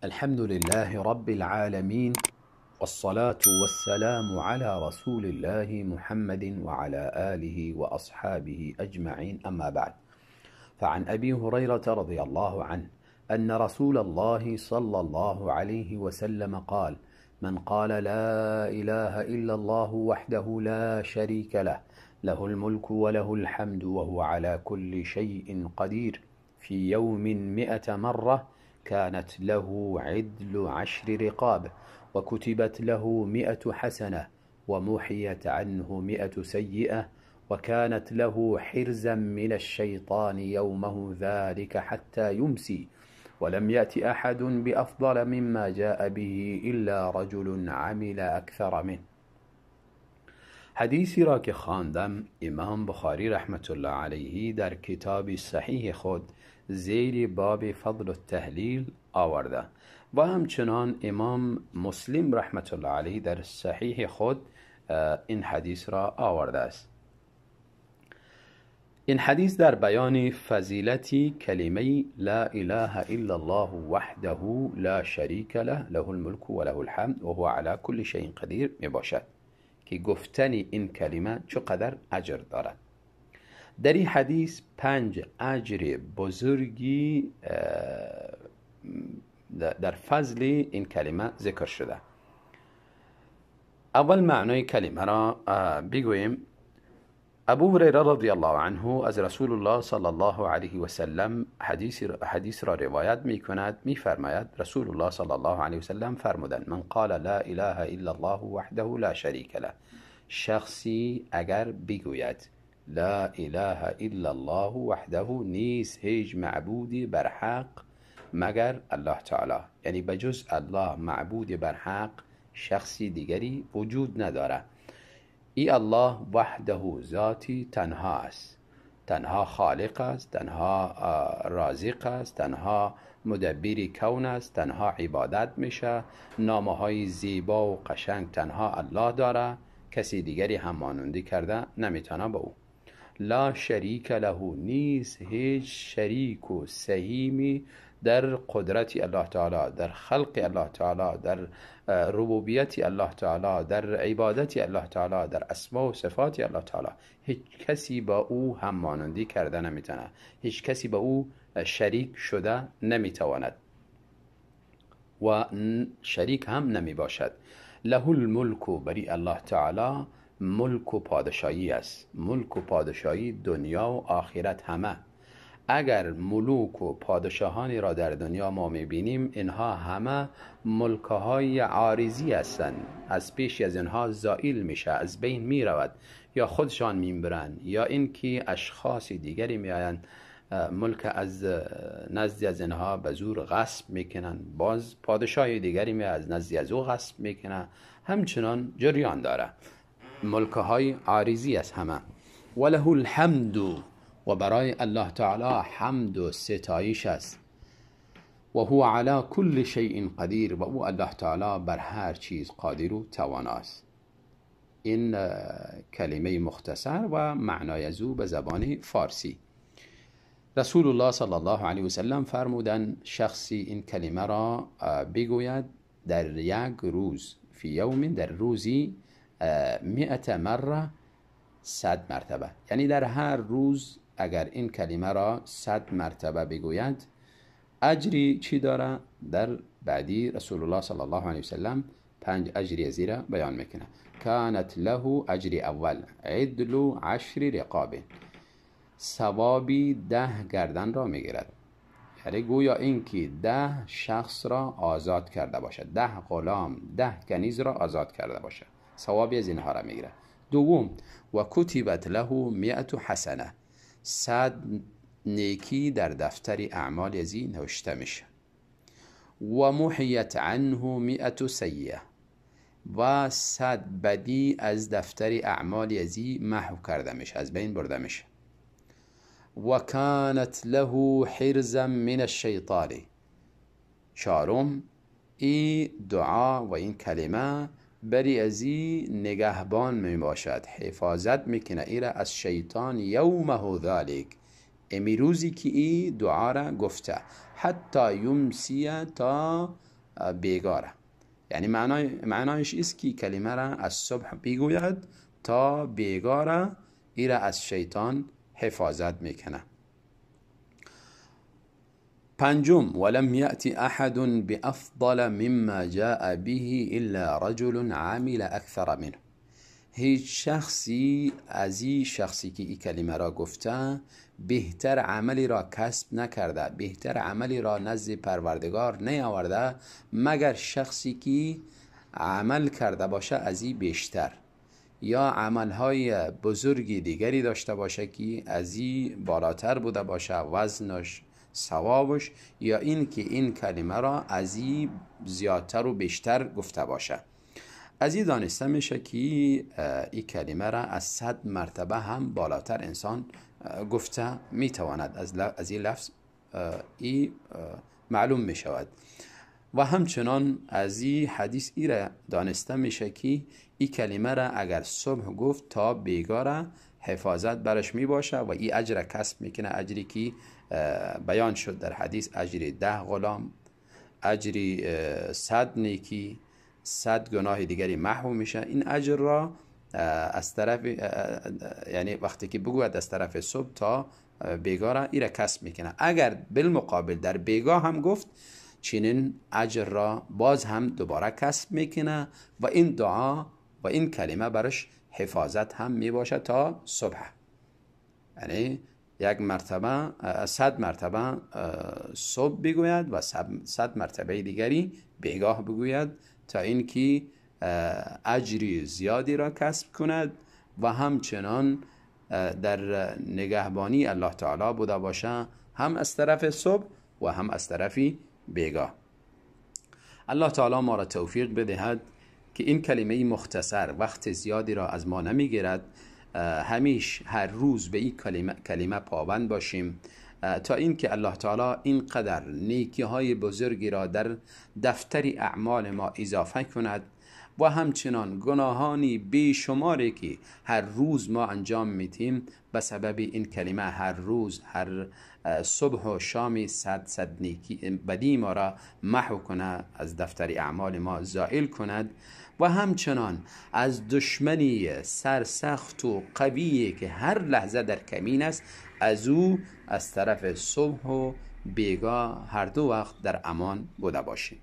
الحمد لله رب العالمين، والصلاة والسلام على رسول الله محمد وعلى آله وأصحابه أجمعين، أما بعد، فعن أبي هريرة رضي الله عنه أن رسول الله صلى الله عليه وسلم قال: من قال لا إله إلا الله وحده لا شريك له، له الملك وله الحمد وهو على كل شيء قدير، في يوم 100 مرة، كانت له عدل 10 رقاب، وكتبت له 100 حسنة، ومحيت عنه 100 سيئة، وكانت له حرزا من الشيطان يومه ذلك حتى يمسي، ولم يأت أحد بأفضل مما جاء به إلا رجل عمل أكثر منه. حدیثی را که خواندم، امام بخاری رحمت الله علیه در کتاب صحیح خود زیر باب فضل التهلیل آورده و همچنان امام مسلم رحمت الله علیه در صحیح خود این حدیث را آورده است. این حدیث در بیان فضیلت کلمه لا اله الا الله وحده لا شریک له، له الملک و له الحمد و هو علی کل شیء قدیر می باشد که گفتن این کلمه چقدر اجر دارد. در این حدیث 5 اجر بزرگی در فضل این کلمه ذکر شده. اول معنای کلمه را بگوییم. ابو هریره رضی الله عنه از رسول الله صلی الله علیه و سلم حدیث را روایت می کند، می فرماید رسول الله صلی الله علیه و سلم فرمودند: من قال لا اله الا الله وحده لا شریک له، شخصی اگر بگوید لا اله الا الله وحده، نیست هیچ معبودی بر حق مگر الله تعالی، یعنی بجز الله معبود بر حق شخصی دیگری وجود نداره. ای الله وحده ذاتی تنها است، تنها خالق است، تنها رازق است، تنها مدبر کون است، تنها عبادت میشه، نامه های زیبا و قشنگ تنها الله داره، کسی دیگری هم مانندی کرده نمیتونه با او. لا شریک له، نیست هیچ شریک و سهیمی در قدرت الله تعالی، در خلق الله تعالی، در ربوبیت الله تعالی، در عبادت الله تعالی، در اسما و صفات الله تعالی. هیچ کسی با او هم مانندی کرده نمیتونه، هیچ کسی با او شریک شده نمیتواند و شریک هم نمی باشد. له الملک، بری الله تعالی ملک و پادشاهی است، ملک و پادشاهی دنیا و آخرت همه. اگر ملوک و پادشاهانی را در دنیا ما میبینیم، اینها همه ملکهای عارضی هستند، از پیش از اینها زائل میشه، از بین میرود، یا خودشان میبرند یا اینکه اشخاص دیگری میآیند ملک از نزدی از اینها به زور غصب میکنن، باز پادشاه دیگری می از نزدی از او غصب میکنه، همچنان جریان داره. ملکهای عارضی است همه. وله الحمد، و برای الله تعالی حمد و ستایش است. و هو علی کل شیء قدیر، و او الله تعالی بر هر چیز قادر و توانا است. این کلمه مختصر و معنای از او به زبان فارسی. رسول الله صلی الله علیه و سلم فرمودند شخصی این کلمه را بگوید در یک روز، فی یوم، در روزی 100 مره، 100 مرتبه، یعنی در هر روز اگر این کلمه را 100 مرتبه بگوید اجری چی داره؟ در بعدی رسول الله صلی الله علیه وسلم 5 اجری از را بیان میکنه. کانت له اجر اول عدل 10 رقاب، ثوابی 10 گردن را میگیرد، یعنی گویا اینکه 10 شخص را آزاد کرده باشد، 10 غلام، 10 کنیز را آزاد کرده باشد، ثوابی از اینها را میگیرد. دوم، و کتبت له 100 حسنه، 100 نیکی در دفتر اعمال ازی نوشته میشه. و محیت عنه 100 سیئه، و 100 بدی از دفتر اعمال ازی محو کرده میشه، از بین برده میشه. و کانت له حرزا من الشیطان. چهارم، ای دعا و این کلمه بری ازی نگهبان می باشد، حفاظت میکنه ای را از شیطان یومه ذلک، امی روزی که ای دعا را گفته، حتی یمسی، تا بیگاره. یعنی معنایش است که کلمه را از صبح بگوید تا بیگاره، ای را از شیطان حفاظت میکنه. پنجم، ولم یأتی احد بافضل مما جاء به الا رجل عمل اکثر منه. هیچ شخصی از این شخصی که این کلمه را گفته بهتر عملی را کسب نکرده، بهتر عملی را نزد پروردگار نیاورده، مگر شخصی که عمل کرده باشه از این بیشتر، یا عملهای بزرگی دیگری داشته باشه که از این بالاتر بوده باشه وزنش، ثوابش، یا این که این کلمه را از این زیادتر و بیشتر گفته باشه. از این دانسته میشه که این کلمه را از 100 مرتبه هم بالاتر انسان گفته میتواند، از این لفظ این معلوم میشود. و همچنان از این حدیث ای را دانسته میشه که این کلمه را اگر صبح گفت تا بیگاه را حفاظت برش میباشه و این اجر کسب میکنه، اجری که بیان شد در حدیث، اجر 10 غلام، اجری 100 نیکی، 100 گناه دیگری محو میشه. این اجر را از طرف، یعنی وقتی که بگوید از طرف صبح تا بیگاه را، ای را کسب میکنه. اگر بالمقابل در بیگاه هم گفت، چنین اجر را باز هم دوباره کسب میکنه و این دعا و این کلمه برش حفاظت هم میباشه تا صبح. یعنی یک مرتبه 100 مرتبه صبح بگوید و 100 مرتبه دیگری بیگاه بگوید تا اینکه اجری زیادی را کسب کند و همچنان در نگهبانی الله تعالی بوده باشه، هم از طرف صبح و هم از طرف بیگاه. الله تعالی ما را توفیق بدهد که این کلمه مختصر وقت زیادی را از ما نمیگیرد، همیش هر روز به این کلمه پابند باشیم تا اینکه الله تعالی اینقدر نیکی های بزرگی را در دفتر اعمال ما اضافه کند و همچنان گناهانی بیشماری که هر روز ما انجام میتیم به سبب این کلمه هر روز، هر صبح و شام 100 نیکی بدی ما را محو کنه، از دفتر اعمال ما زائل کند و همچنان از دشمنی سرسخت و قویی که هر لحظه در کمین است، از او از طرف صبح و بیگاه هر دو وقت در امان بوده باشیم.